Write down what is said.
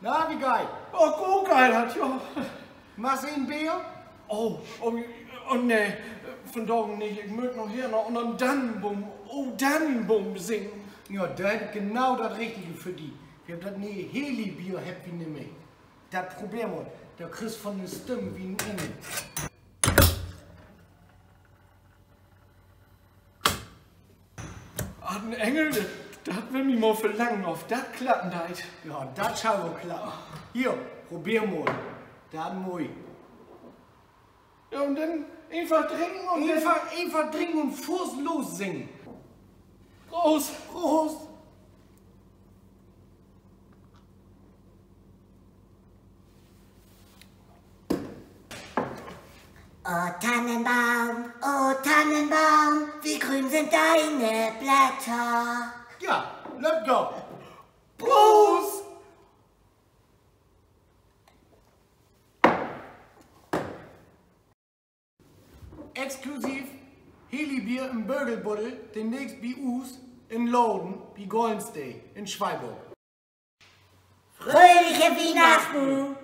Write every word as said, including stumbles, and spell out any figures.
Ah, wie geil. Oh, go geil, dat, ja. Magst du en Beer? Oh, oh, oh, nee, vandaag nich. Ik mutt noch hier na unnern Dannenboom. Oh, Dannenboom singen. Ja, dor heff ik genau dat Richtige för di. Wi hebbt dat ne'e Heli-Bier, hebbt wi nämlich. Dat probeer mal. Dor kriggst von de Stimm wie en Engel. Ah, en Engel, dat will mi mal verlangen, of dat klappen deit. Ja, dat schall woll klappen. Hier, probeer mal. Dat moi. Ja, un denn eenfach drinken un eenfach, eenfach drinken un foorts lossingen. Proost. Proost. O Tannenbaum, o Tannenbaum, wie grün sind deine Blätter. Ja, löppt doch. Proost. Exklusiv: Heli-Bier in Bögelbuddel, demnächst bi us in Laden bi Gollenstedt in Schwalborg. Fröhliche Wiehnachten!